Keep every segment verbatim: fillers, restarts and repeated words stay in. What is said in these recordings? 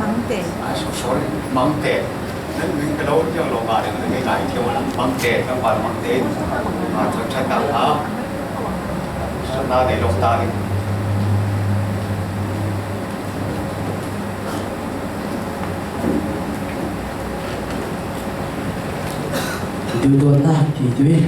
Mangte. Ah, so sorry. Mangte. Nan min ka lo, yang lo ba, yang lo ba, Mangte, kan ba Mangte. Ah, thak thak ta ha. Sa ta de lo ta de. Duhdawtna ti tu i.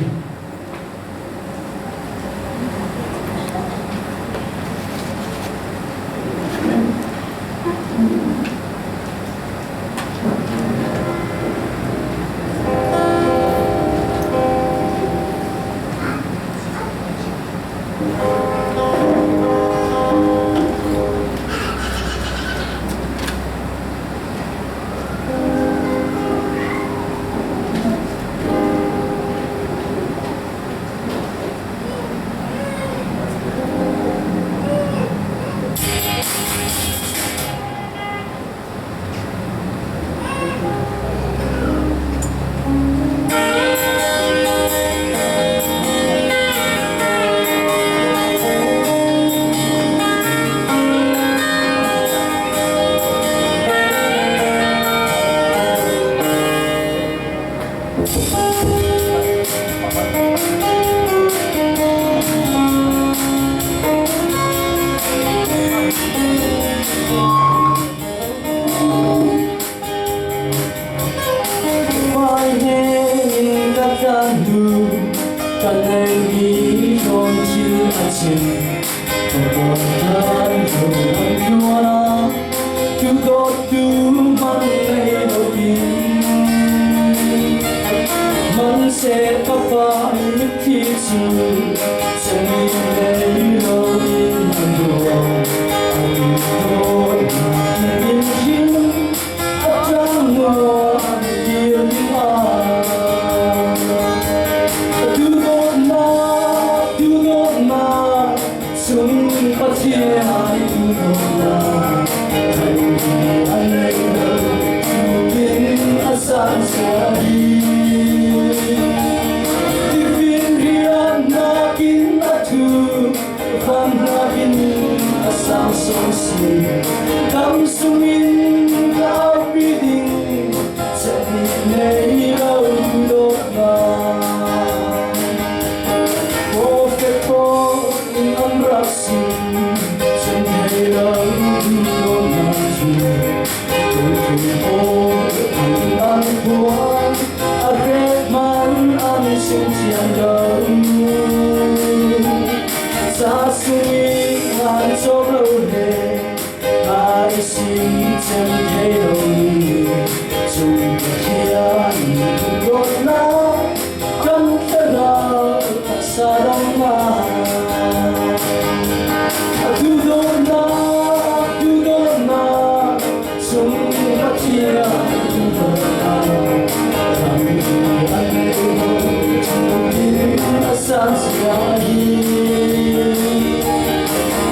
Mai he in ka tlan du, ka nei mi ron thil a chin. Ka pawt tlan du an tuan a, tu dawt tu man nei lo in. Man se ka pa in khi chu, chen ni nei lo in an duan. A tu dawt na in hin. A tang maw an kir ding a, a duhdawtna, duhdawtna, chung Pathian i duhdawtna, thei a nei lo, thu in a sang sia hi. Tifin riatnak in a thu, van hnakin a sang sawn si, dam sungin ka aupi ding, chet nih nei lo duhdawtna. Profet pawl in an rak sim, chet thei lo duhdawtna cu, kong thum pawl in an phuang, a ret man an chim thiam lo. Ca sung i ngan cawk lo le, ka i sim cem thei lo mi, cung Pathian duhdawtnak kan thlarau taksa lam ah. A duhdawtnak, duhdawtnak, Sung Pathian duhdawtnak, lampi a nei lo, thu in a sang sia hi.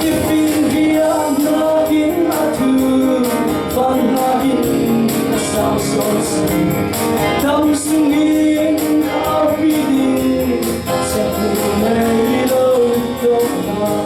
Tifin riatnak in a thu, van hnakin a sang sawn si, dam sungin a aupi ding, chet nih nei lo duhdawtnak.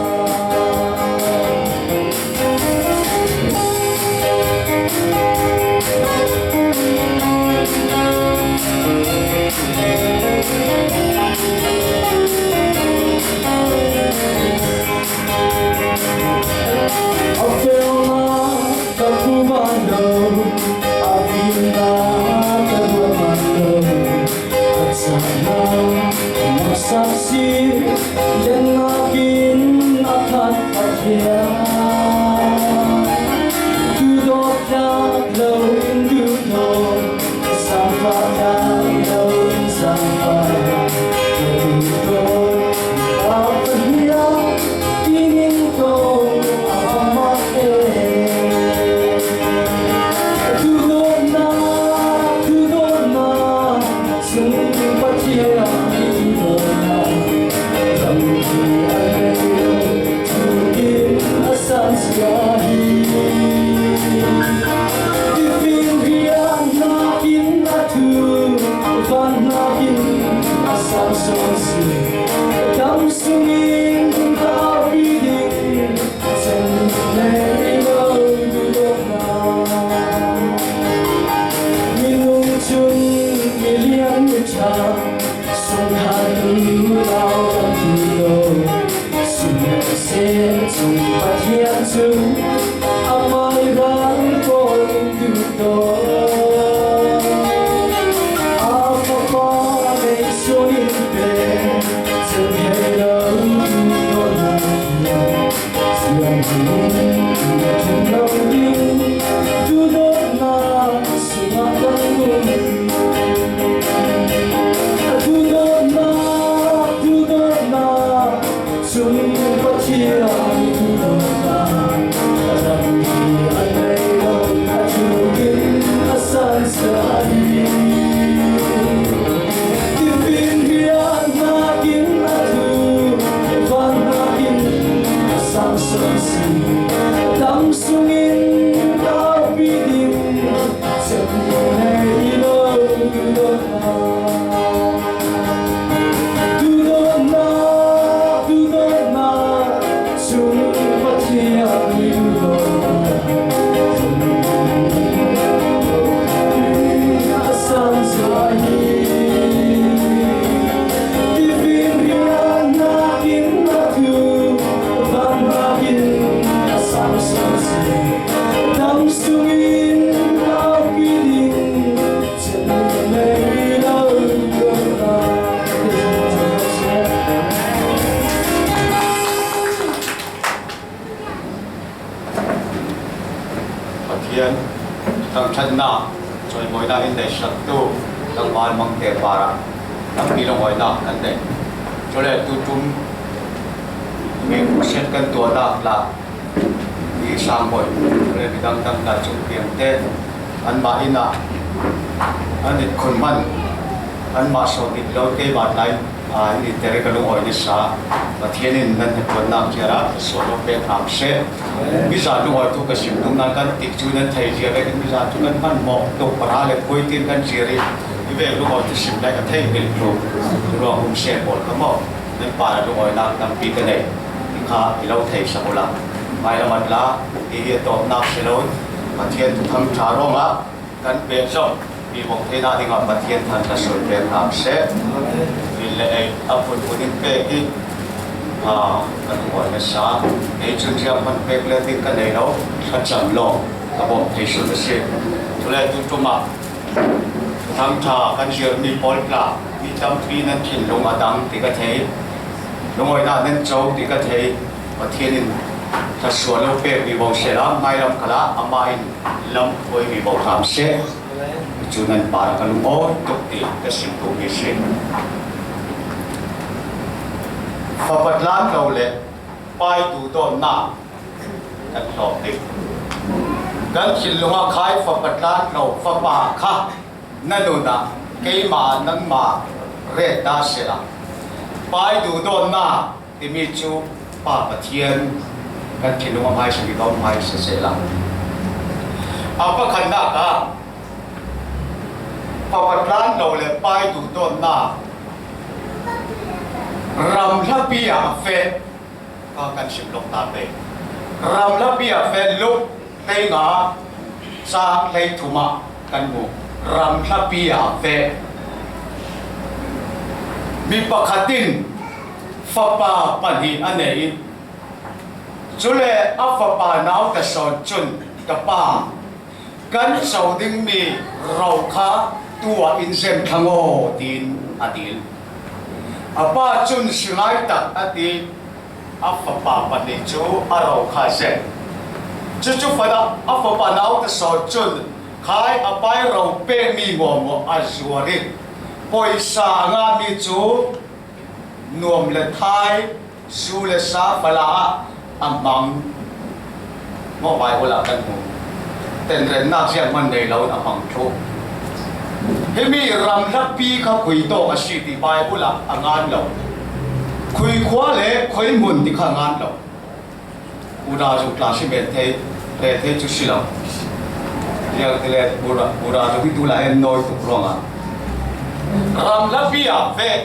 A felnak ka phu ban lo, a fimnak ka ruat ban lo. A cahnak a maksak si, liannak in a khat Pathian. Duhdawt tlak lo in duhdawt, zaangfah tlak lo in zaangfah, duhdawt a pahniang, tingin ko a mak e. Duhdawtnak, duhdawtnak, Sung Pathian i duhdawtnak, lampi a nei lo, thu in a sang sia hi. Tifin riatnak in a thu, van hnakin a sang sawn si, dam sungin a aupi ding, chet nih nei Amai ran ko in duh to. A fapa nei sunin pe. Sem hei lo duh to na. Siang hin kin lo ding. Duh to na. Sunga kan kum. Duh to na. Duh to na. Chung Pathian i duhdawtna, a dang hi a nei lo, a thukin a sansa hi. Tipin rian hnakin a thu, van hnakin a sang sawm si. Dam sungin taupi ding, cem nei lo, duhdawtna. Duhdawtna, duhdawtna, chung Pathian i duhdawtna. A sansa hi. Tivin rian hnakin a thu, van hnakin a sang sawm si. Dam sungin taupi ding. Pathian thangṭhatna, chawimawina in neihsaktu tlangval mangte parah tampi lungawina kan nei. Chule tutum mi khusiat kan tuahna tla, mi sangbawi, le midang dang tla chung piangte, anmah ina an it khun man, anmah sawm it lo keimah tlai, a, in itte ka lungawi nasa, Pathian in nan hnaṭuanna kiara ka sual lo pek hram seh. Mizat lungawitu ka sim nung nan kan tik chu nan thei zia le, mizat chu kan hman mawk tuk para le khuitin kan zia ri, i vek lungawitu sim lai ka thei bil tu, ruang hum se pawl ka mawk. Nan para lungawinak tampi ka nei. Hi kha i lo theisak ula. Mailam a tla, hi hi a tawpnak si lo. Pathian thuthang ṭha ruangah kan pek zong, mi bawk theihna dingah Pathian than ka sual pek hram seh. Min le ei a phunphun in pek hi, a, ka lungawi nasa. Ei cun ziang hman pek le ding ka nei lo. Thlacam lawng ka bawm thei sun a si. Cule tutumah Thuthang ṭha kan zirmi pawl tla, mi tampi nan thinlung a dang ti ka thei. Lungawina nan co ti ka thei. Pathian in thluasuah lo pek vivo sehla, mailam khalah amah in lam phuai vivo hram seh. Cu nan par ka lungawi tuk ti ka sim duhmi si. Fapa tlan lo le pai duhdawtnak kan hlawk ding. Kan thinlungah khai fapa tlan lo, fapa kha na nunah keimah nangmah ret ta sehla, pai duhdawtnak timi cu Pa Pathian kan thinlung a hmaisa bik a um hmaisa sehla. A pakhatnak ah fapa tlan lo le pai duhdawtnak ram hlapi ah a feh. Kha kan sim lawk ta pei. Ram hlapi ah feh Luk hleinga cang hleithum ah kan hmu. Ram hlapi ah feh. Mi pakhat in fapa pahnih a nei i, cule a fapa naute sawn cun, "Ka pa, kan co dingmi ro kha tu-ah in zem thlang aw," tiin a dil. A pa cun, "Si ngai tak," a ti. A fapa pahnih cu a ro kha zem. Cucu fada a fapa naute sawn cun khai a pai ro pekmi ngawngawh a zuar i, poisa a ngahmi cu nuam le thai, zu le sa fala ah a hmang. Maw, Baibal ah kan hmu. Tenrennak zianghman nei loin a hmang thluh. Himi ram hlapi kha khui tawk a si ti Baibal ah a ngan lo. Khui khua le khui hmun ti kha a ngan lo. Buddha zong tla si men thei, rel thei cu si lo. Ziang ti le Buddha, Buddha zong hi tu lai en nawi tuk ruangah ram hlapi ah feh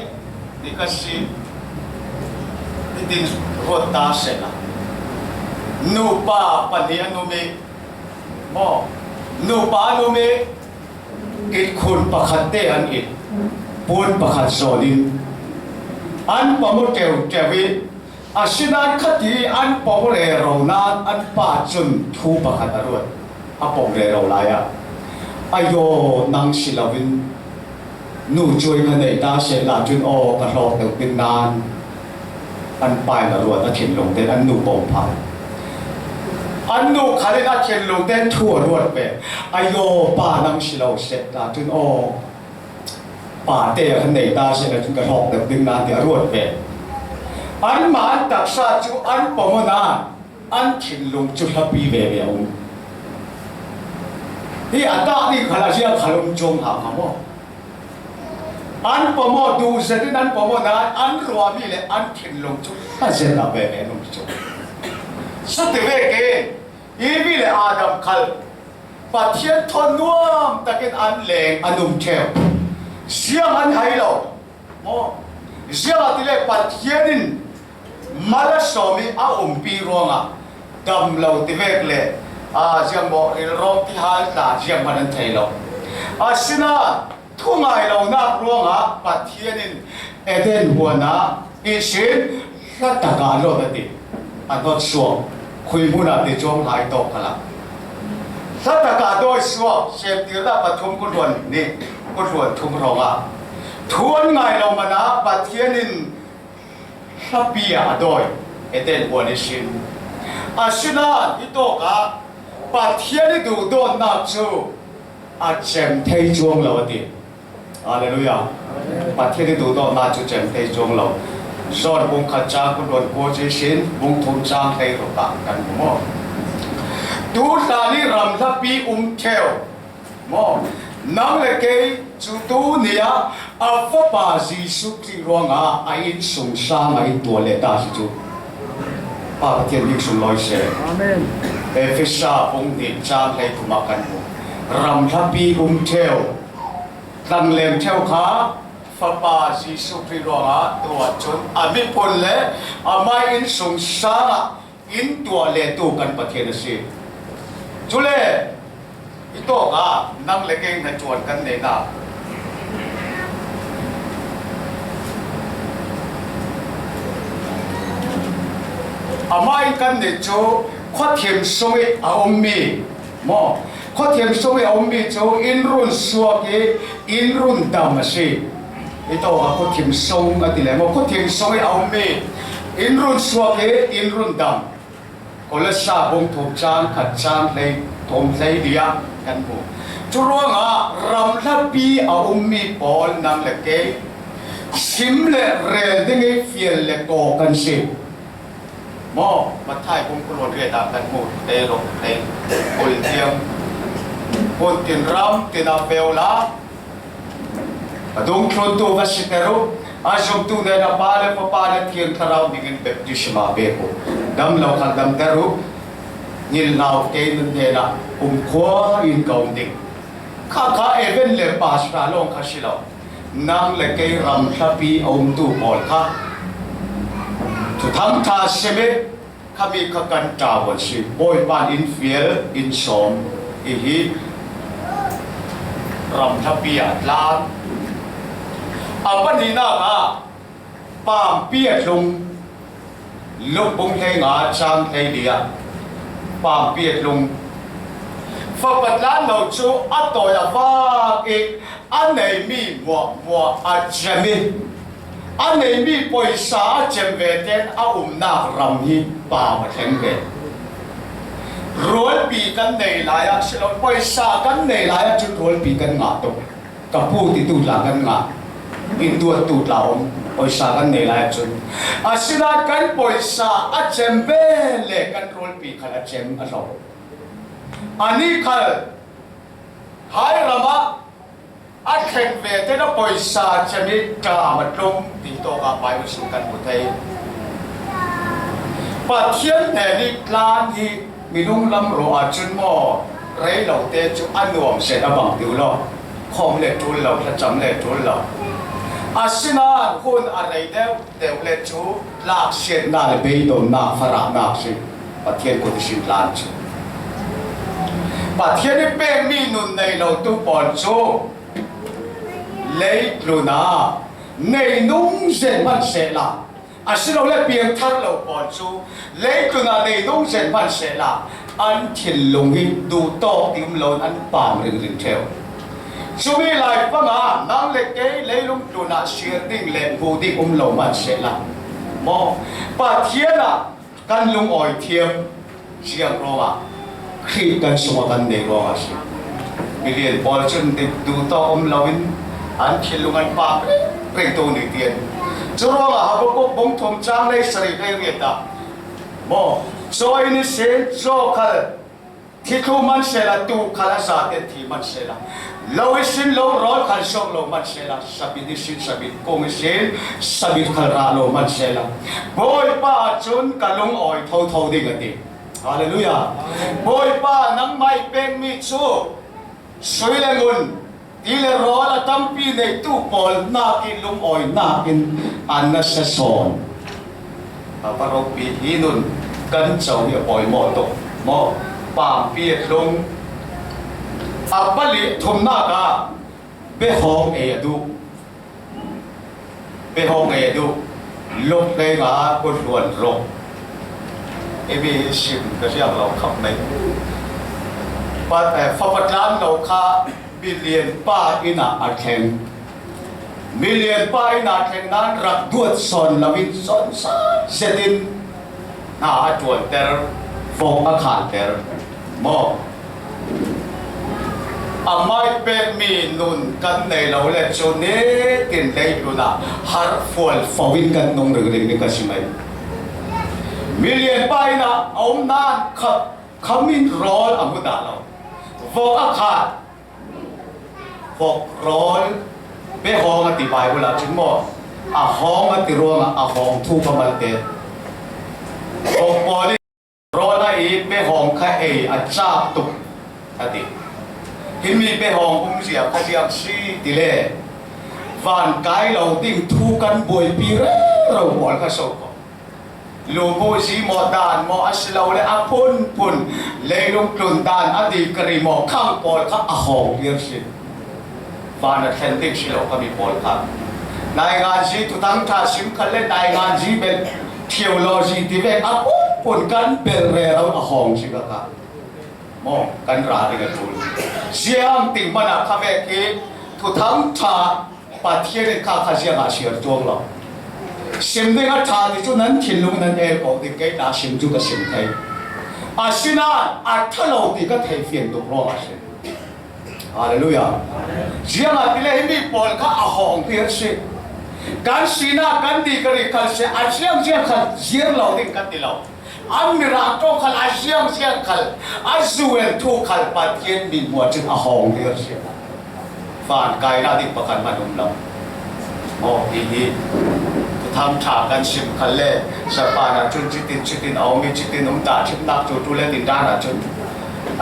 ti ka si. Hitin ruat ta sehla, nupa pahnih an um i, maw, nupa an um i, kitkhun pakhat te an it, puan pakhat zawn in an pam aw ṭeuṭeu i, Asinain khati an pom rero nan an pa cun thu pakhat a ruat, a pom rero lai ah, "Ayo, nang si loin nu cuai kha nei ta seh la cun aw ka hlawk deuh ding nan," an pa in a ruat, a thinlung tein an nu pom phai. An nu khal in a thinlung tein thu a ruat ve. "Ayo, pa nang si lo seh la cun aw, pa te kha nei ta seh la cun ka hlawk deuh ding nan," ti a ruat ve. Anmah an taksa cu an pom aw nan an thinlung cu hlapi veve a um. Hi a dah dih khal a ziang khal um cuang hna kha maw? An pom aw, duh zet in an pom aw nan an ruahmi le an thinlung cu hla zet ah veve an um cu. Cuti vekin Evi le Adam khal Pathian thawn nuam takin an leng an um ṭheu. Ziang an hai lo maw? Ziangahtile Pathian in mal a sawm i a umpi ruangah dam lo ti vek le, aa, ziang maw, rilrawng tihal tla ziang hman an thei lo. Asinain thungai lonak ruangah Pathian in Eden huan ah ihsin hla takah lawt a ti. A hnawt suak, khui hmun ah ti cuang hla i tawk khalah hla takah dawi suak, Semtirnak pathum, kutluan nih, kutluan thum hrawngah thu an ngai lo man ah Pathian in hlapi ah a dawi, Eden huan ihsin. Asinain hi tawkah Pathian i duhdawtnak cu a cem thei cuang lo a ti. Hallelujah. Pathian i duhdawtnak cu cem thei cuang lo. John bung khat cang kutluan kua cu ihsin, bung thum cang hleiruk ah kan hmu maw? Tu hlan i ram hlapi um ṭheu maw? Nang le kei cu tu ni ah a Fapa Jesuh Khrih ruangah a innsungsang ah in tuah leh ta si cu. Pa Pathian bik sunglawi seh. Amen. Efesa bung hnih cang hleithum ah kan hmu. Ram hlapi um ṭheu, tlangleng ṭheu kha Fapa Jesuh Khrih ruangah tuah cun a miphun le amah innsungsang ah in tuah lehtu kan Pathian a si. Cule hi tawkah nang le kei hnaṭuan kan neihnak, amah in kan neih cu khuathim sung i a ummi maw? Khuathim sung i a ummi cu in run suak i in run dam a si. Hi tawkah khuathim sung a ti le maw? Khuathim sung i a ummi in run suak i in run dam. Kolose bung thum cang khat cang hlei thum hlei li ah kan hmu. Curuangah ram hlapi a ummi pawl nang le kei sim le rel ding i fial le kawk kan si. Maw, Matthai bung kul riat ah kan hmu te lo te kul tiang. Putin ram tin a veu la a dungthluntu va siter uh, a zumtu hnenah Pa le Fapa le Thiang Thlarau hmingin baptisma pek uh. Dam lo kha damter uh, ngilhau kei nun hnenah kumkhua in ka um ding. Kha kha event le pastor lawng kha si lo. Nang le kei ram hlapi a umtu pawl kha thuthang ṭha sim i khami kha kan ṭawn si. Bawipa in fial in sawm i hi ram hlapi ah tlan. A pahnihnak ah pampi a tlung. Luk bung hlei nga cang hlei li ah pampi a tlung. Fapa tlan lo cu a tawi a vak i a neimi hmuahhmuah a cem i a neimi pawisa a cem ve tein a umnak ram hi pam a thleng ve. Rualpi kan nei lai ah si lo, pawisa kan nei lai ah cun rualpi kan ngah tuk. Ka pu titu tla kan ngah, in duattu tla um, pawisa kan nei lai ah cun. Asinain kan pawisa a cem ve le kan rualpi khan a cem a hlawk. Anih khal hai ram ah a thleng ve tein a pawisa cem i ṭam a tlung ti tawkah Baibal sung kan hmu thei. Pathian hnen i tlan hi minung lam ruah ahcun maw, rei lo te cu a nuam set a bang deuh lo, khawm le ṭul lo, thlacam le ṭul lo. Asinain hun a rei deuh deuh le cu laksiatnak le beidonnak, farahnak si. Pathian kut ihsin tlan cu Pathian i pekmi nun nei lotu pawl cu leitlun ah nei nung zet hmanh sehla, Asilole piangthar lo pawl cu leitlun ah nei dungzet hman sehla an thinlung hi duhtawk ti um loin an pam ringring ṭheu. Cumi lai panga nang le kei leilung tlunah siar ding le hmuh ding um lo hman sehla maw, Pathian ah kan lungawi thiam. Ziang ruangah? Khrih kan sungah kan nei ruangah a si. Milian pawl cun duhtawk um loin an thinlung an pam ringring tu ni tian. Cu ruangah Habakuk bung thum cang hleisarih hleiriat ah maw, cawi ni sin, caw khal thi thlu hman sehla, tu khal a zate thi hman sehla, lo ihsin lo rawl khal suak lo hman sehla, sabit ihsin sabit, kung ihsin sabit khal rah lo hman sehla, Bawipa ah cun ka lungawi thotho ding a ti. Hallelujah. Bawipa, nangmah i pekmi cu sui le ngun ti le rawl a tampi neitu pawl nakin lungawi nakin an nasa sawn. A va ropi hi nun kan co hi a pawimawh tuk maw? Pampi a tlung. A pali thumnak ah biahawng ei a duh. Biahawng ei a duh. Luk hleinga kut hluan ruk. Imi sim ka ziak lo khap mai. Pat, eh, fapa tlan lo kha milian pa inn ah a thleng. Milian pa inn ah thleng nan rak duat sawn loin sawn sa zetin hna a ṭuanter, vok a khanter maw? Amai pekmi nun kan nei lo le cu nitin leitlun ah har fual fo in kan nung ringring ding ka si mai. Milian pa inn ah a um nan kha, khamin rawl a hmu dah lo. Vok a khat, vok rawl, biahawng a ti Baibal ah cun maw, a hawng a ti ruangah a hawng thu ka malte. Vok pawl in rawl a it, biahawng kha ei a cak tuk a ti. Himi biahawng umzia kha ziang si ti le, van kai lo ding thu kan buaipi rero pawl kha so ko. Luhmuh zihmawh dan maw, asilole a phunphun leilung tlun dan a dikari maw, khang pawl kha a hawng viar si. Van a thlen ding si lo kha mi pawl kha. Nainganzi thuthang ṭha sim khat le nainganzi bel theology ti vek a phunphun kan bel rero a hawng si kha kha. Maw, kan ra ding a ṭul. Ziangtin hmanah kha vek hi thuthang ṭha Pathian in kha kha ziangah siar tuang lo. Sim ding a ṭha ti cu nan thinlung nan el ko ding, kei ta sim cu ka sim thei. Asinain a ṭha lo ti ka thei fian tuk ruangah a si. Hallelujah. Ziangahtile himi pawl kha a hawng viar si. Kan sinah kan dikari khal si, a ziangziang khal ziar lo ding kan ti lo. An mirang ṭawng khal a ziangziang khal, a zuel thu khal Pathian min hmuah cun a hawng viar si. Van kaina ding pakhat hmanh um lo. Aw, hihi thuthang ṭha kan sim khal le, Japan ah cun citin citin a um i citin um dah ṭhimnak cu tu le tindan ah cun.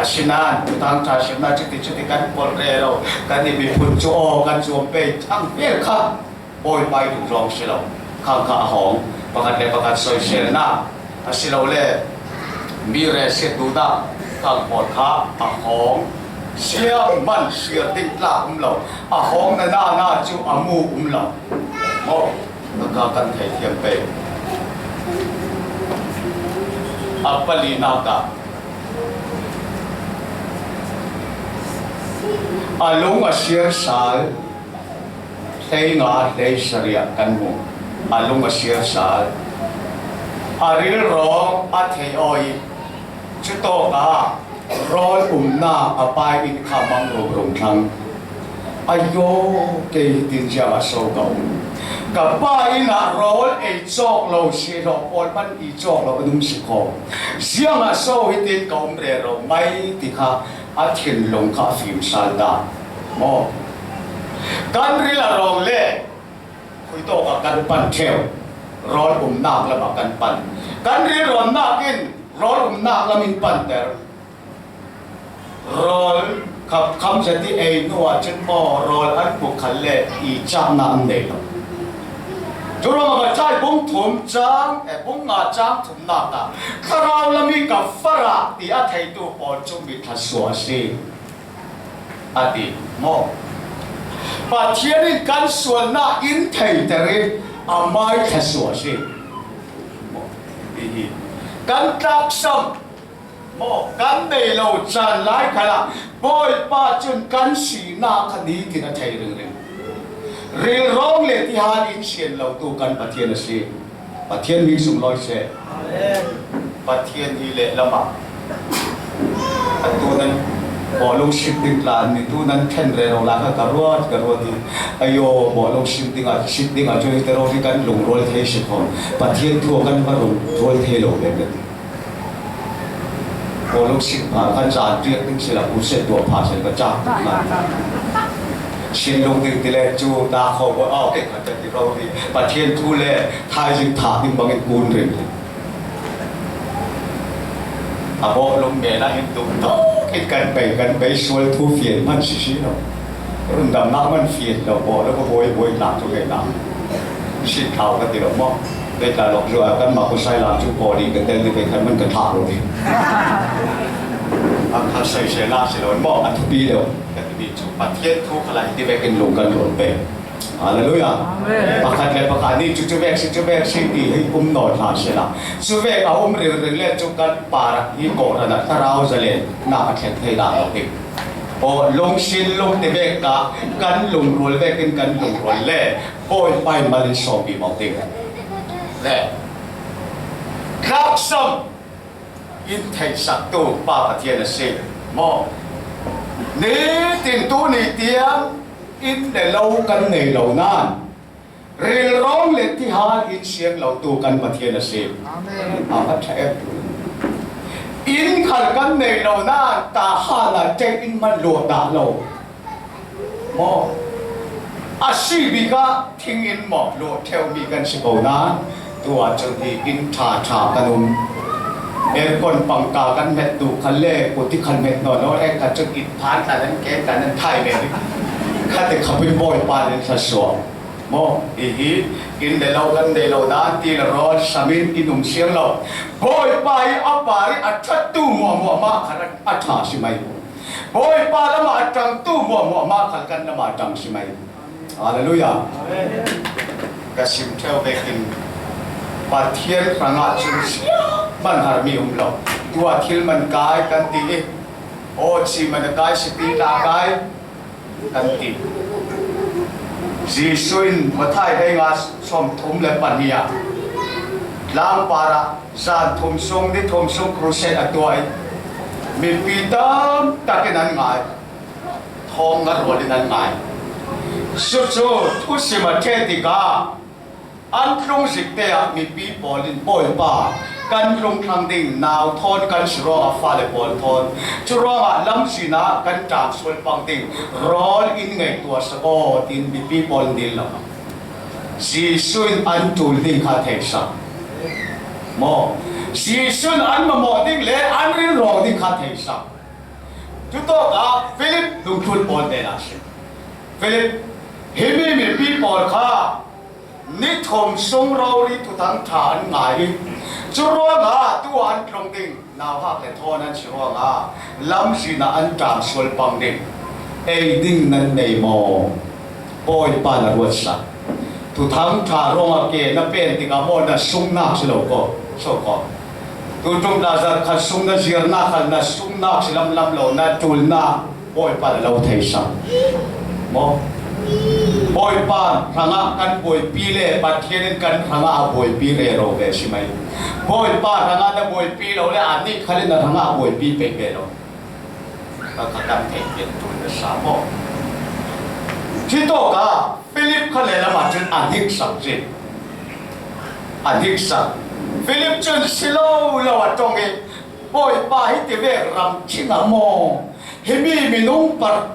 Asinain thuthang ṭha simnak citin citin kan polh rero, kan i miphun cu aw kan zuam pei thang vel kha. Bawipa i duh zong si lo, khang kha a hawng, pakhat le pakhat soiselnak, asilole mi resiat duhnak, khang pawl kha a hawng, siangman siar ding tlak um lo, a hawng na na na cu a mu um lo. Maw, ka kan thei thiam pei. A palinak ah a lung a siar sal. Hleinga hleisarih ah kan hmu. A lung a siar sal. A rilrawng a thei aw i, cutawkah rawl umnak a pa inn kha mang rumrum thlang. Ayo, kei hitin ziangah so ka um? Ka pa inn ah rawl ei cawk lo si lo, pawl hman i cawk lo an um si kho. Ziangah so hitin ka um rero mai ti kha a thinlung kha a fim sal ta maw? Kan ril a rawng le khuitawk ah kan pan ṭheu, rawl umnak lam ah kan pan. Kan rilrawnak in rawl umnak lam in panter. Rawl khap kham zet i ei hnu ah cun maw, rawl an hmu khal le i caknak an nei lo. Cu ruangah Mathai bung thum cang, eh, bung nga cang thumnak ah, thlarau lam i ka farah ti a theitu pawl cu mi thluasuah a si, a ti maw? Pathian in kan sualnak in theiter i amai thluasuah a si. hi. Kan tlaksam maw, kan nei lo caan lai khalah Bawipa cun kan sinak kha nitin a thei ringring. Rilrawng le tihal in sian lotu kan Pathian a si. Pathian min sunglawi seh. Pathian hi lehlam ah atu nan bawlung sit ding tla ni tu nan ṭhen rero lai kha ka ruat, ka ruat hi. Ayo, bawlung sit ding ah, sit ding ah cu hite ro hi kan lungrual thei si kho. Pathian thu kan va lungrual thei lo ve ka ti. Bawlung sit pha kan zan riak ding si la, crusade tuah pha si la ka cak tuk ngai. Sin lung ding ti le cu ta kho ko au ke khat ti ro hi. Pathian thu le thaizing thah ding bangin kun ring. A bawh lung men ah hin tuk tuk in kan bei, kan bei sual thu fian hman sisi lo. Rundamnak man fian lo, bawh lung a buai buai tla cu kei nak. Sin thau ka ti lo maw? Kei tla lawk zu a kan mak kusai lam cu paw dih ka tel ti kei khan man ka thah lo dih. A kha sai sai nak si lo maw? A thupi lo. Ka ti mi cu Pathian thu kha lai ti vekin lung kan ruat pei. Hallelujah. Amen. Pakhat le pakhat nih cu cuvek si, cuvek si ti hi um nawn hna sehla, cuvek a um ringring le cu kan par hi kawhhran ah thlarau zalen nak a thleng thei dah lo ding. Aw, lungsin lung ti vek ah kan lungrual vekin kan lungrual le Bawipa in mal in sawmpi mo ding. Le tlaksam in theihsaktu Pa Pathian a si maw? Nitin tu ni tiang inn le lo kan nei lo nain, rilrawng le tihal in siang lotu kan Pathian a si. Amen. A va ṭha em. Inn khal kan nei lo nain, tahan ah ṭeh in hman luat dah lo. Maw? A si bik ah thing in maw, luah ṭheu mi kan si ko nain, tu ah cun hi inn ṭha ṭha kan um. Aircon pangka kan hmet tu khan le, kuti khan hmet nawn lo, eh, kha cun inn phan tla nan ke tla nan thai ve ding. Kha te kha pin Bawipa nan thlasuah. Maw? Hi hi, inn le lo kan nei lo nain, ti le rawl sam in in um siang lo. Bawipa hi a par i a ṭhattu muahmuah mah kha a ṭha si mai. Bawipa lamah a ṭangtu muahmuah mah khal kan lamah a ṭang si mai. Hallelujah. Ka sim ṭheu vekin Pathian hrangah cun siah man harmi um lo. Tuah thil man kai kan ti i, aw, si man a kai, si ti tla kai kan ti. Jesuh in Matthai dai nga sawmthum le pahnih ah tlangpar ah zan thum sung, ni thum sung crusade a tuah i mipi tam tak in an ngai. Thawng a rual in an ngai. Cucu thusim a ṭheh tikah an tlung zik te ah mipi pawl in Bawipa kan tlung thlang ding, nau thawn kan si ruangah fale pawl thawn, cu ruangah lamzin ah kan ṭam sual pang ding rawl in ngaihtuah sak aw, tiin mipi pawl in dil lo. Jesuh in an ṭul ding kha theisak maw? Jesuh in an mamawh ding le an rilrawng ding kha theisak. Cutawkah Philip lungthlun pawl hnenah a si. Philip, himi mipi pawl kha ni thum sung rori thuthang ṭha an ngai i, cu ruangah tu an tlung ding nauhak le thawn an si ruangah lamzin ah an ṭam sual pang ding ei ding nan nei maw? Bawipa na ruatsak. Thuthang ṭha ruangah ke na pen tikah maw na sungnak si lo ko, so ko. Tuṭum tla zarh khat sung na zirnak kha na sungnak si lamlam lo, na ṭulnak Bawipa na lo theisak. Maw? Bawipa hrangah kan buaipi le Pathian in kan hrangah a buaipi rero ve si mai. Bawipa hrangah na buaipi lo le a nih khal in na hrangah a buaipi pei ve lo. Ka, ka kan theih pian tu na sa maw? Cutawkah Philip kha lehlam ah cun a hniksak cin. A hniksak. Philip cun si lo lo a ṭong i, Bawipa, hiti vek ram cing ah maw? Himi minung par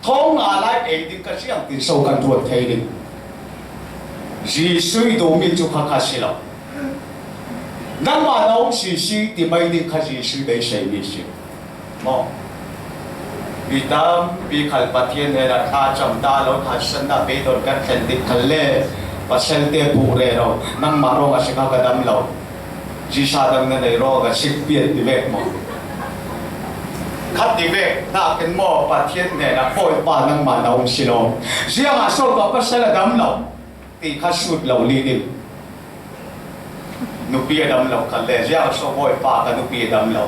thawng nga lai ei ding ka ziang tin so kan ruat thei ding? Jesuh i duhmi cu kha kha si lo. Nangmah na um sisi ti mai ding kha Jesuh i beiseimi si. Maw? Mi tampi khal Pathian hnenah thlacam ta lo, thasannak beidon kan thlen tik khal le pasal te puh rero, nangmah ruang a si kha ka dam lo. Zisa dang na nei raw ka sik pian ti vek maw? Khat ti vek, nakin maw Pathian hnenah Bawipa nangmah na um si lo. Ziangah so ka pasal a dam lo ti kha sut lo li ding. Nupi a dam lo khat le, ziak a so Bawipa ka nupi a dam lo.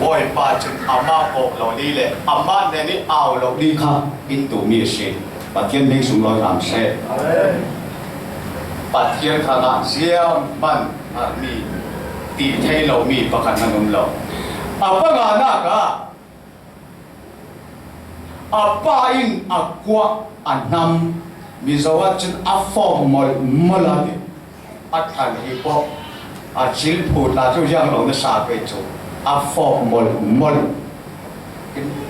Bawipa cun amah kawh lo li le amah hnen i au lo li kha in duhmi a si. Pathian hming sunglawi hram seh. Amen. Pathian hrangah zianghman harmi, ti thei lomi pakhat hman um lo. A panganak ah a pa in a kuah a hnam, Mizo ah cun a fawk molhmolh a ti. A thlan hi pawh a cil phut hna cu ziang lo na sa pei cu a fawk molhmolh.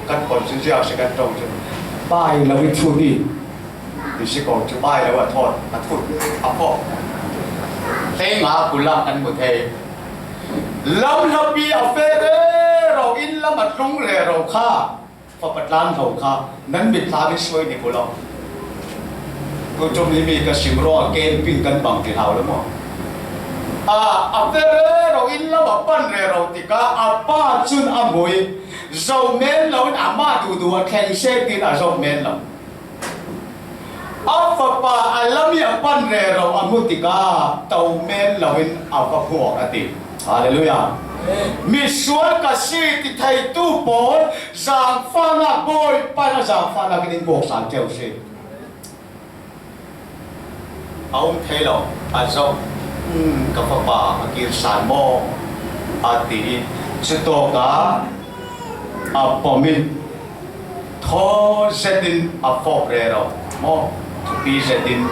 Kan pawt cu ziang si kan ṭong cu pai lo i thut i, ti si ko cu pai lo a thawt a thut a fawk. Hleinga kul ah kan hmu thei. Lam hlapi a feh rero, inn lam a tlung rero kha, fapa tlan hlo kha, nan mitthlam hi suai ning u lo. Tucum himi ka sim ruangah camping kan bang ti hau lo maw? A, a feh rero, inn lam a pan rero tikah a pa cun a hmui. Zoh men loin amah duhduh a thleng seh tiin a zoh men lo. A fapa a lam i a pan rero a hmu tikah to men loin a va phuak a ti. Hallelujah. Misual ka si ti theitu pawl, zaangfahnak Bawipa in a zaangfahnak in in buak sal ṭheu si. A um thei lo, a zoh, "Um, ka fapa a kir sal maw?" a ti i, cutawkah a pom i, thaw zetin a fawk rero maw? Thupi zetin,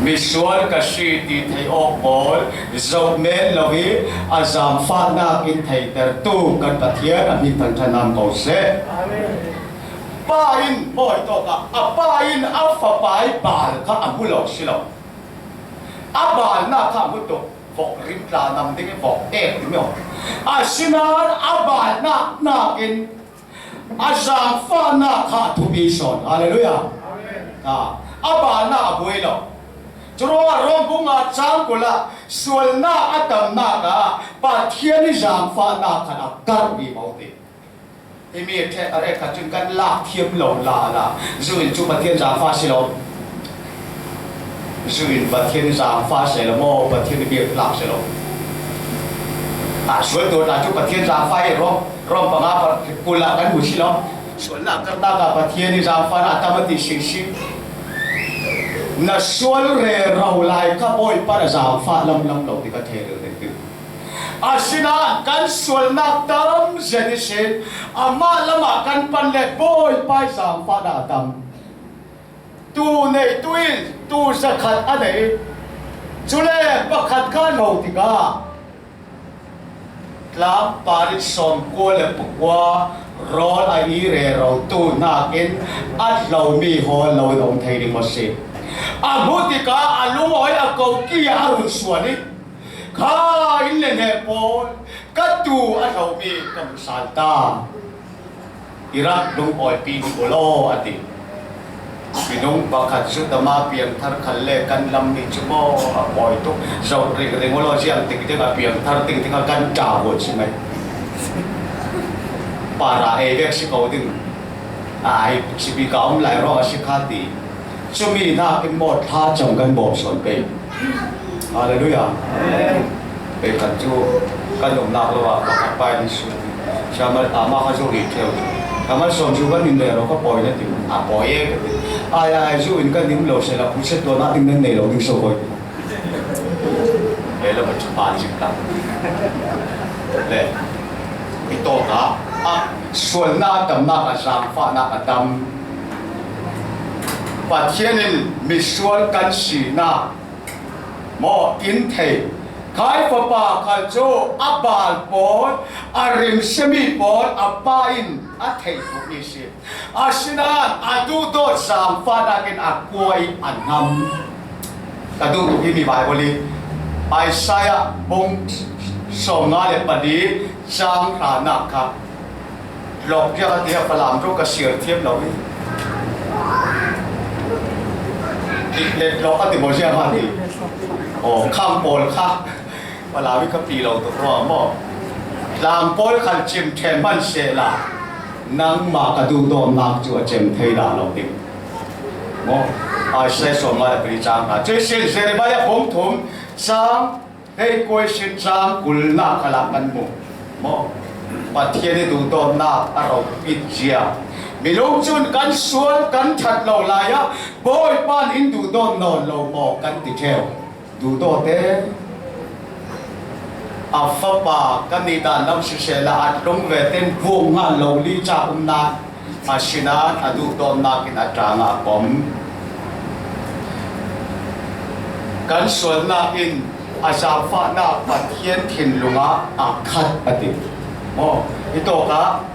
misual ka si ti thei awk pawl zoh men lo i a zaangfahnak in theitertu kan Pathian a hmin thangṭhat nam ko seh. Amen. Pa in, mawi tawkah a pa in a fapa i bal kha a hmu lo si lo. A balnak kha a hmu tuk, vok rim tla nam ding i vok ek ding maw? Asinain a balnak nakin a zaangfahnak kha a thupi sawn. Hallelujah. A, a balnak a buai lo. Curuangah Rom bung nga cang kul ah sualnak a tamnak ah Pathian i zaangfahnak khan a karh vivo ti. Himi a ṭhek a rek khat cun kan lak thiam lo lala. Zu in cu Pathian zaangfah si lo. Zu in Pathian zaangfah si lo maw, Pathian i biak lak si lo. A sual tu ta cu Pathian zaangfah i Rom, Rom panga kul ah kan hmu si lo. Sualnak karhnak ah Pathian i zaangfahnak a tam a ti sisi. Na sual rero lai kha Bawipa na zaangfah lamlam lo ti ka thei rero. Asinain kan sualnak tam zet ihsin amah lamah kan pan le Bawipa i zaangfahnak a tam. Tu neitu in tu zakhat a nei. Cule pakhat kha a hno tikah tlangpar in sawmkua le pakua rawl a i rero tu nakin a hlomi hawl loin a um thei ding maw si? A hmuh tikah a lungawi a ko ki a run suan i, kha inn le hneh pawl, ka tu a hlomi ka hmu sal ta. I rak lungawipi dih u law, a ti. Minung pakhat cu tama piangthar khal le kan lam nih cu maw a pawi tuk. Zoh ringring u law, ziang tingting a piangthar tingting a kan ṭa huat si mai. Para ei vek si ko ding. Ai, sipi ka um lai ruang a si kha ti. Cumi nakin maw thlacam kan bawm sawn pei. Hallelujah. Pei khat cu kan umnak lo ah pakhat pa in sun. Siamal ama kha zo rih ṭheu. Siamal sawm cu kan in rero ka pawi na ti. A pawi e ka ti. Ai ai zu in kan in lo sela khusia tuan ah ding nan nei lo ding so koi. He lo ka cu pa zik ta. Le. I tawk ah, a sualnak a tamnak a zaangfahnak a tam. Pathian in misual kan sinak maw in thei. Khai fapa khal cu a bal pawl, a rimsiami pawl a pa in a thei tukmi si. Asinain a duhdawt zaangfahnak in a kuai a hnam. Ka duh tuk himi Baibal i Isaiah bung sawmnga le pali cang hranak kha. Tlok ziang a ti a Falam ṭawng ka siar thiam lo i. Dik le tlok a ti maw ziang a ti. Aw, khang pawl kha. Falam i ka pi lo tuk ruang maw? Tlang pawl khal cim ṭhen hman sehla nangmah ka duhdawtnak cu a cem thei dah lo ding. Maw, Isaiah sawmnga le pali chang khat. Cuih sin Jeremiah bung thum chang hleikua sin chang kulna khalah kan mu. Maw, Pathian i duhdawtna a ropit zia. Minung cun kan sual kan ṭhat lo lai-ah Bawipa in duhdawn nawn lo maw kan ti ṭheu. Duhdawt e. A fapa kan nih dan lam sisehla a tlung ve ten vuak ngan lo li ca um nain a sinain a duhdawtnak in a ṭang a pom. Kan sualnak in a zaangfahnak Pathian thinlung ah a khat a ti. Maw, hitawkah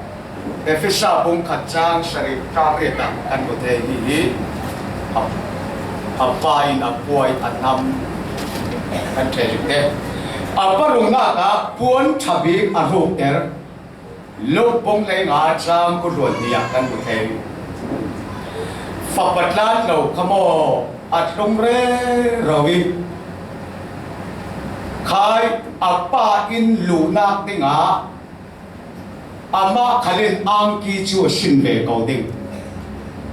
Efesa bung khat chang sarih, chang riat ah kan hmu thei hi. A, a pa in a puai a hnam kan ṭheh zing te. A paruknak ah puan ṭha bik a hrukter. Luke bung hleinga chang kul hluan hnih ah kan hmu thei. Fapa tlan lo kha maw a tlung rero i khai a pa in luhnak dingah amah khal in angki cu a sin ve ko ding.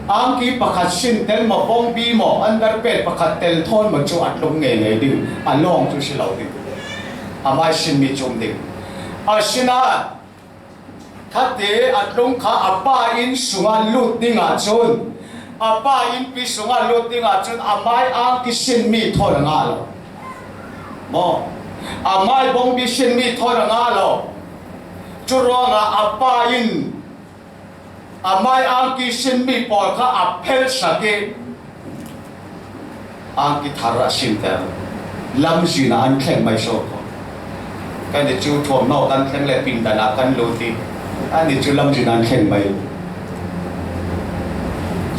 Angki pakhat sin tel maw, bawngbi maw, underpant pakhat tel thawn maw cu a tlung ngeingei ding, a lawng cu si lo ding. Amah sinmi cu um ding. Asinain khate a tlung kha a pa inn sungah lut ding ahcun, a pa innpi sungah lut ding ahcun amai angki sinmi thawn a ngah lo. Maw? Amai bawngbi sinmi thawn a ngah lo. Curuangah a pa in amai angki sinmi pawl kha a phelsak i angki thar a sinter. Lamzin ah an thleng mai so kho. Kan i cu thuamhnaw kan thleng le pindan ah kan lut i an i cu lamzin ah an thleng mai.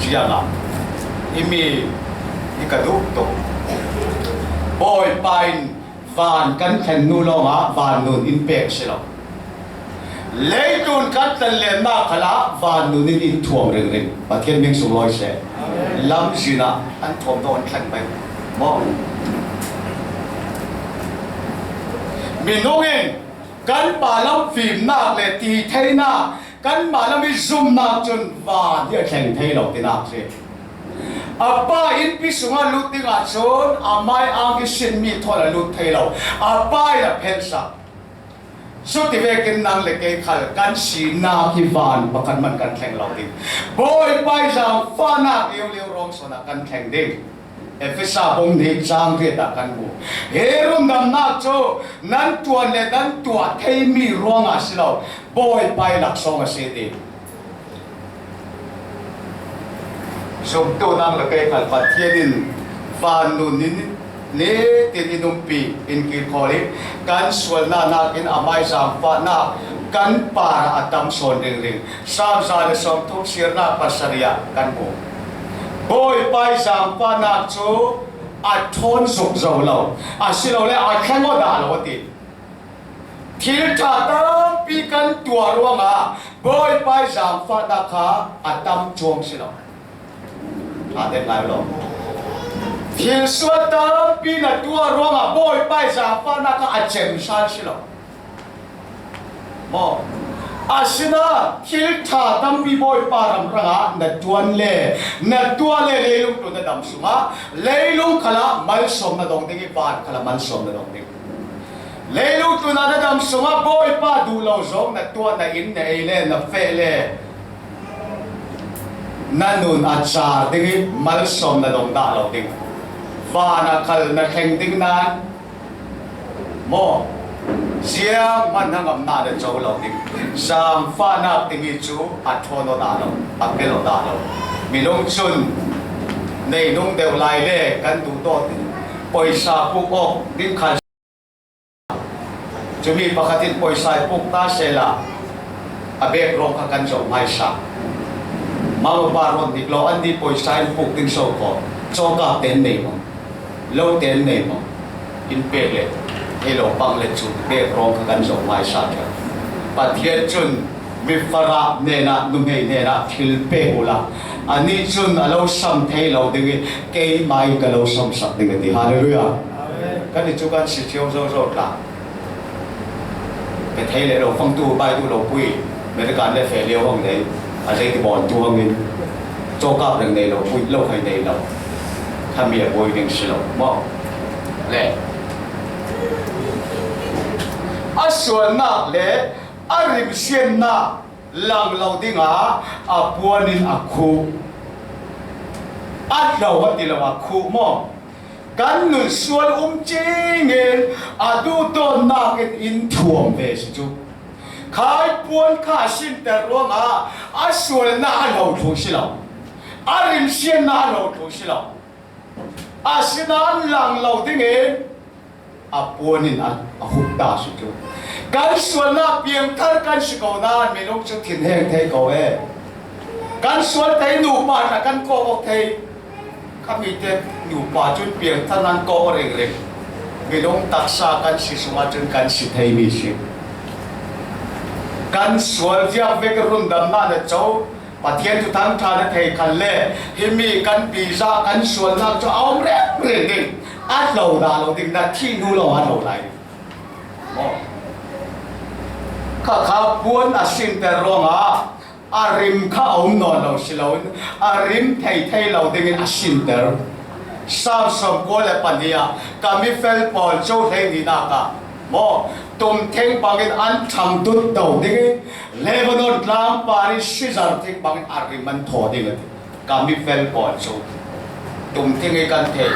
Ziangah i mi i ka duh tuk. Bawipa in van kan thlen hnu lawngah van nun in pek si lo. Leitlun kan tlanlennak khalah van nun in in thuam ringring. Pathian min sunglawi seh. Lamzin ah an thuam dawh an thleng mai. Maw? Minung in kanmah lam fimnak le ti theinak, kanmah lam i zumnak cun van hi a thleng thei lo tinak si. A pa innpi sungah lut ding ahcun amai angki sinmi thawn a lut thei lo. A pa in a phelsak. Cuti vekin nang le kei khal kan sinak hi van pakhat man kan thleng lo ding. Bawipa i zaangfahnak leuleu rawng sawn ah kan thleng ding. Efesa bung hnih cang riat ah kan hmu. Hi rundamnak cu nan ṭuan le nan tuah theimi ruangah si lo, Bawipa i laksawng a si ti. Zumtu nang le kei khal Pathian in van nun in nitin in umpi in kilkhawl i kan sualnak nakin amai zaangfahnak kan parah a tam sawn ringring. Saam za le sawmthum siarnak pasarih ah kan hmu. Bawipa i zaangfahnak cu a ṭhawn zuk zo lo, asilole a thleng aw dah lo a ti. Thil ṭha tampi kan tuah ruangah Bawipa i zaangfahnak kha a tam cuang si lo. Ṭha deuh ngai lo. Thil sual tampi na tuah ruangah Bawipa i zaangfahnak kha a cem sal si lo. Maw? Asinain thil ṭha tampi Bawipa ramrang ah na ṭuan le na tuah le leilung tlun na dam sungah leilung khalah malsawm na dong ding i van khalah malsawm na dong ding. Leilung tlun ah na dam sungah Bawipa duh lo zong na tuah, na inn, na ei le na feh le na nun a car ding i malsawm na dong dah lo ding. Van ah khal na thleng ding nain maw, zianghman hnangamnak na co lo ding. Zaangfahnak timi cu a ṭhawn aw dah lo, a pel aw dah lo. Minung cun nei nung deuh lai le kan duhdawt ding, poisa puk awk ding khal. Cumi pakhat in poisa i puk ta sehla a bek rawng kha kan zoh hmaisa. Mama pa rawn hnik lo, an nih poisa in puk ding so kho. Cawkah ten nei maw? Lo ten nei maw? In pek le hei lo pang le cu bek rawng kha kan zoh hmaisa ṭheu. Pathian cun mi farah hnenah, nuhmei hnenah thil pek uhla, anih cun a lo sam thei lo ding i keimah in ka lo samsak ding a ti. Hallelujah. Kan i cu kan si cio zo zo tla. Ka thei le lo fangtu bai duh lo pui. American le feh lio hong lei. A zei ti bawn tu hong in. Cawkap reng nei lo, puih lo khai nei lo. Khami a buai ding si lo maw? Le a sualnak le a rimsiannak lang lo dingah a puan in a khuh. A hlo a ti lo a khuh maw? Kan nun sual um cingin a duhdawnnak in in thuam ve si cu. Khai puan kha a sinter ruangah a sualnak a hlo thlu si lo. A rimsiannak a hlo thlu si lo. Asinain lang lo dingin a puan in a, a hup ta si cu. Kan sualnak piangthar kan si ko nain minung cu thinheng thei ko e. Kan sual thei nupa tla kan kawk awk thei. Khami te nupa cun piangthar nan kawk ringring. Minung taksa kan si sungah cun kan si theimi si. Kan sual ziak vek rundamnak na co. Pathian thuthang ṭha na thei khan le himi kan biza kan sualnak cu a um rengren ding, a hlo dah lo ding, na thih hnu lo a hlo lai ding. Maw? Kha kha puan a sinter ruangah a rim kha a um nawn lo si loin a rim thei thei lo dingin a sinter. Sam sawmkua le pahnih ah ka mifel pawl cu hleihnih nak ah maw, tumthing bangin an ṭhang dut do dingin Lebanon tlang par i sizar thing bangin a rim an thaw ding a ti. Ka mifel pawl cu tumthing i kan thei.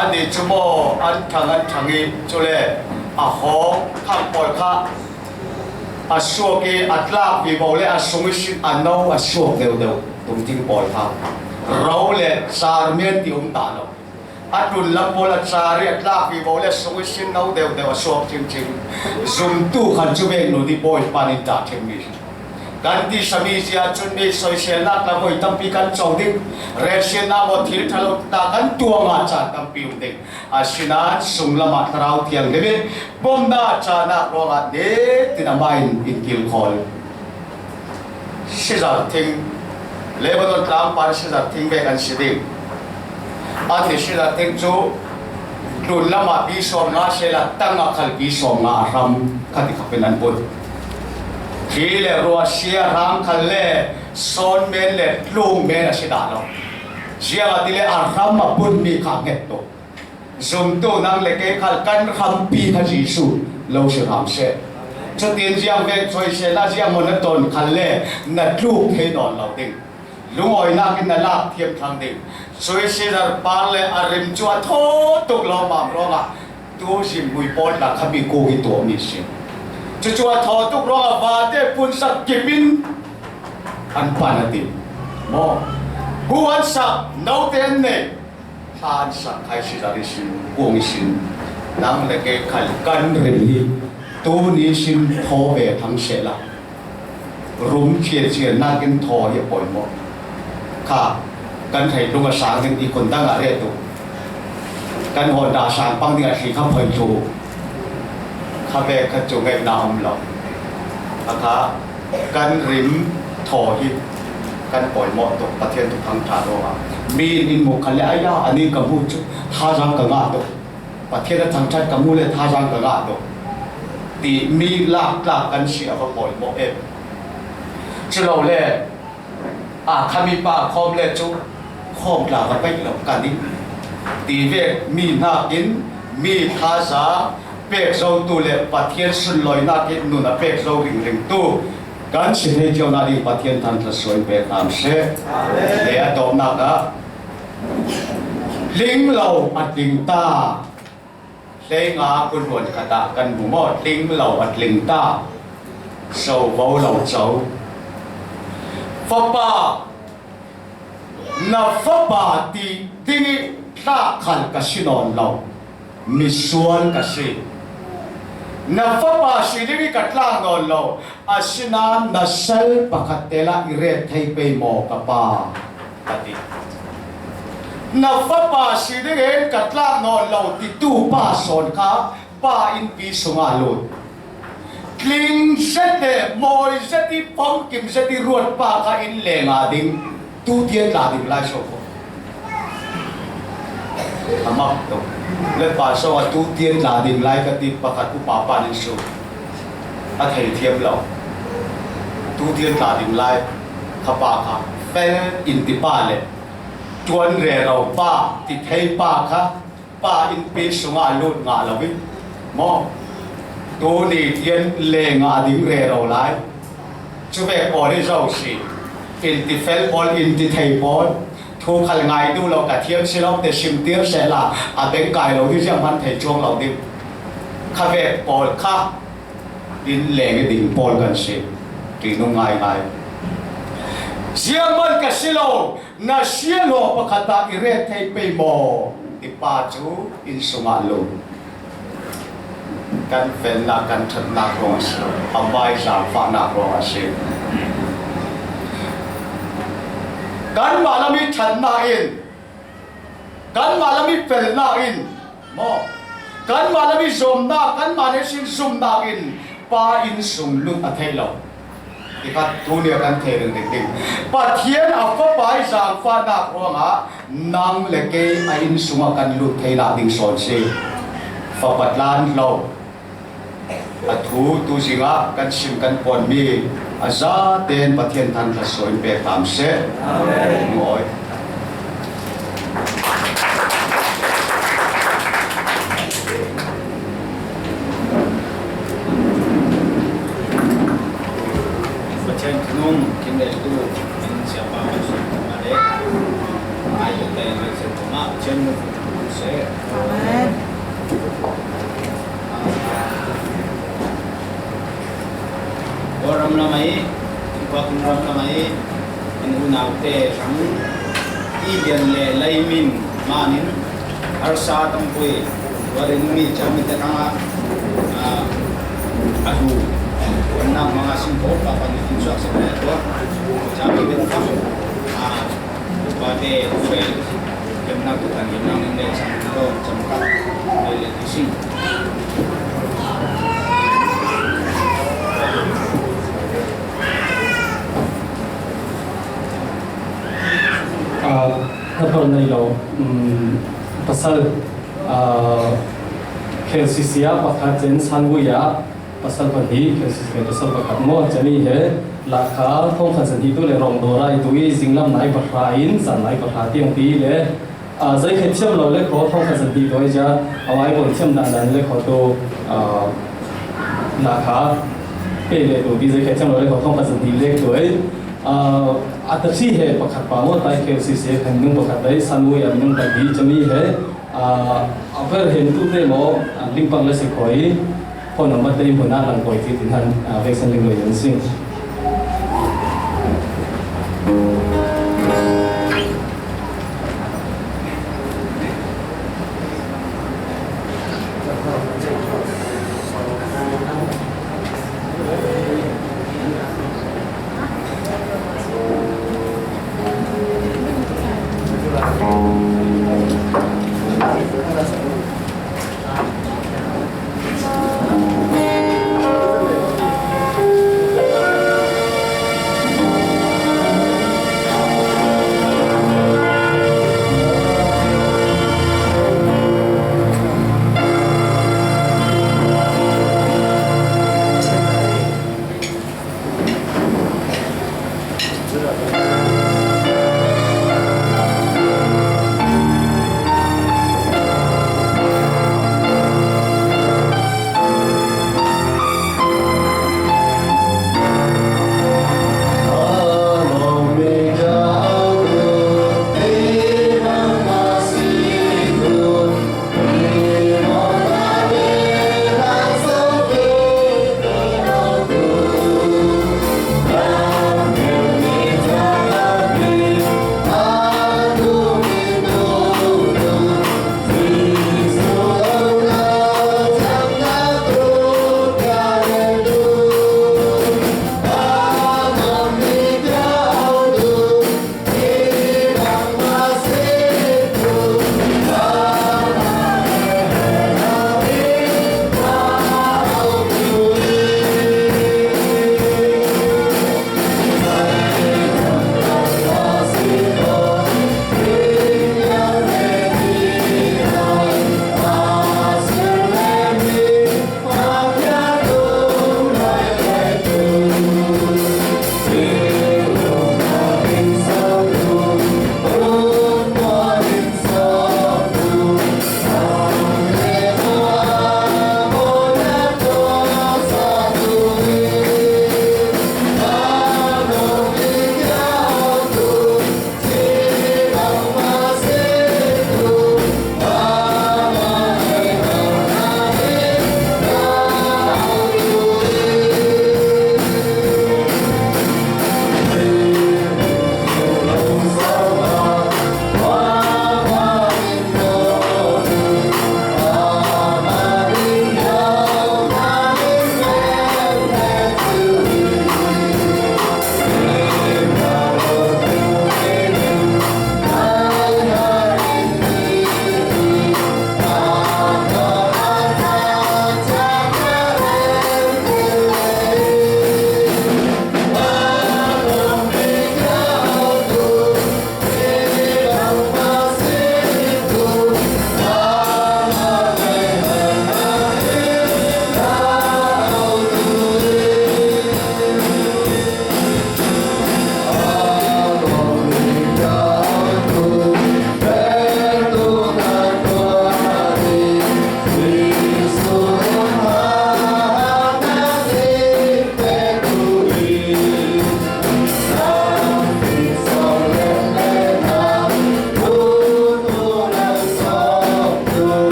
Annih cu maw an ṭhang an ṭhang i cule a hawng khang pawl kha a suak i a tlak vivo le a sung i sin a no a suak deuhdeuh tumthing pawl kha. Ro le sarmian ti um ta lo. A tlun lam pawl a car i a tlak vivo le sung i sin no deuhdeuh a suak cingcing. Zumtu khan cu vek nun i Bawipa nih dah ṭhimmi kan ti sami zia cun mi soiselnak lam voi tampi kan co ding. Relsiannak maw thil ṭha lo ta kan tuang ah caan tampi um ding. Asinain sunglam ah Thlarau Thianghlim in bawmhnak caanak ruangah nitin amah in in kilkhawl. Sizar thing, Lebanon tlang par sizar thing ve kan si ding. Annih sizar thing cu tlun lamah bi sawm nga sehla tang ah khal bi sawm nga a hram kha ti khapin an bunh. Khi le ruahsia hrang khal le sawn men le tlung men a si dah lo. Ziangahtile a hram a bunhmi kha a hnget tuk. Zumtu nang le kei khal kan hrampi kha Jesuh lo si hram seh. Cutin ziang vek soisehla ziang maw na ton khal le na tluk thei nawn lo ding. Lungawinak in na lak thiam thlang ding. Cuih sizar par le a rim cu a thaw tuk lawmmam ruangah tu zimhmui pawl tla khami kuk i tuahmi si. Cucu a thaw tuk ruangah vate phunsak kip in an pan a ti. Maw? Hu an sak, note an neih. Thla an sak khai sizar i sin, kuang i sin, nang le kei khal kan rim hi tuni sin thaw ve thang sehla rum ciancian nakin thaw hi a pawimawh. Kha kan hei lung a sang ding i kun dang ah ret uh. Kan Honda sang pang ding a thli kha phoi thlu uh. Kha ve kha cu ngeihna um lo. A kha kan rim thaw hi kan pawimawh tuk Pathian thuthang ṭha ruangah. Mi in in muk khan le, "Aya, ani ka hmu cu thazaang ka ngah tuk. Pathian a thangṭhat ka hmu le thazaang ka ngah tuk," ti mi laktlak kan si a va pawimawh em. Culole, a khami pa khawm le cu khawm tla ka peih lo ka nih ti vek mi hnakin mi thazaang pek zotu le Pathian sunlawinak in nun a pek zo ringringtu kan si thei cio nading Pathian thangṭhat suai pek hram seh. Le a tawpnak ah tling lo a tling ta. Hleinga kul hluan khat ah kan hmu maw? Tling lo a tling ta. Sovo lo co. Fapa, na fapa ti ding i tlak khal ka si nawn lo. Misual ka si. Na fapa si ding i ka tlak nawn lo. Asinain na sal pakhat te lah i ret thei pei maw ka pa? Ka ti. Na fapa si dingin ka tlak nawn lo titu pa sawn kha pa innpi sungah lut. Tling zet le mawi zet i pom kim zet i ruat pa kha inn leng a ding. Tu tiang tla ding lai so ko. A mak tuk. Le pa so a tu tiang tla ding lai ka ti pakhat upa pa nin su. A thei thiam lo. Tu tiang tla ding lai ka pa kha. Fel in ti pa le ṭuan rero pa, ti thei pa kha pa innpi sungah lut ngah lo hi maw? Tuni tian le ngah ding rero lai. Chuvek pawl hi zo si. In ti fel pawl, in ti thei pawl. Thu khal ngai duh lo ka thiam si lo te sim tir sehla a bengkai lo hi ziang hman thei chuang lo ding. Khavek pawl kha in leng i ding pawl kan si. Ṭihnung ngai ngai. Ziang man ka si lo, na siahlaw pakhat ah i ret thei pei maw? Ti pa chu inn sungah lum. Kan felnak, kan ṭhatnak ruang a si lo. A mai zaangfahnak ruang a si. Kanmah lam i ṭhatnak in, kanmah lam i felnak in maw? Kanmah lam i zumnak, kanmah neih sin zumnak in pa inn sung lut a theih lo. Tikah tunia kan thei ringring ding. Pathian a Fapa i zaangfahnak ruangah nang le kei a inn sungah kan lut theinak ding sawn si. Fapa tlan lo. A thu tuzingah kan sim kan puanmi a zaten Pathian thangṭhat suah in pek tam seh. Amen. Mawi. Pathian thinung kin le tu in siapa masuk kembali. Ayo kita yang masuk rumah, jangan lupa. Amen. Kawlram lamah i, Tupac ram lamah i, in unaute hrang i lian le laimin manin harsa tampui, warin mi cami te kanga, a, adu, wanak manga singko, papan in suak sebenarnya tua, cami te kanga, a, Upate, ufel, kemnak tukan, kemnak ninde, sang lo, cemkat, lele, kising. Ah, ka tawlh nei lo, um, pasal, ah, K L C C ah pakhat, cen Sanwui ah pasal pahnih, K L C C pasal pakhat maw, ceni he, Lakha, thawngkhat zahnih tu le rawng dawra i tu i, zinglam nai pahra in, zan nai pahra tiang ti le, ah, zei khe thiam lo le khaw, thawngkhat zahnih tu i cia, a mai pawl thiam dan dan le khaw tu, ah, Lakha, pe le tu ti zei khe thiam lo le khaw, thawngkhat zahnih le tu i, ah, a tathi he pakhat pa maw, tai K L C C khan nung pakhat dai, Sanwui a minung pahnih ceni he, ah, a ver hen tu te maw, ah, lingpang le si khoi, phone number te i hmun ah lang koi ti tin han, ah, veksan ling lo yan sing.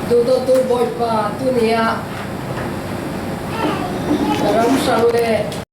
Duhdawtu Bawipa, tuni-ah ram hrang le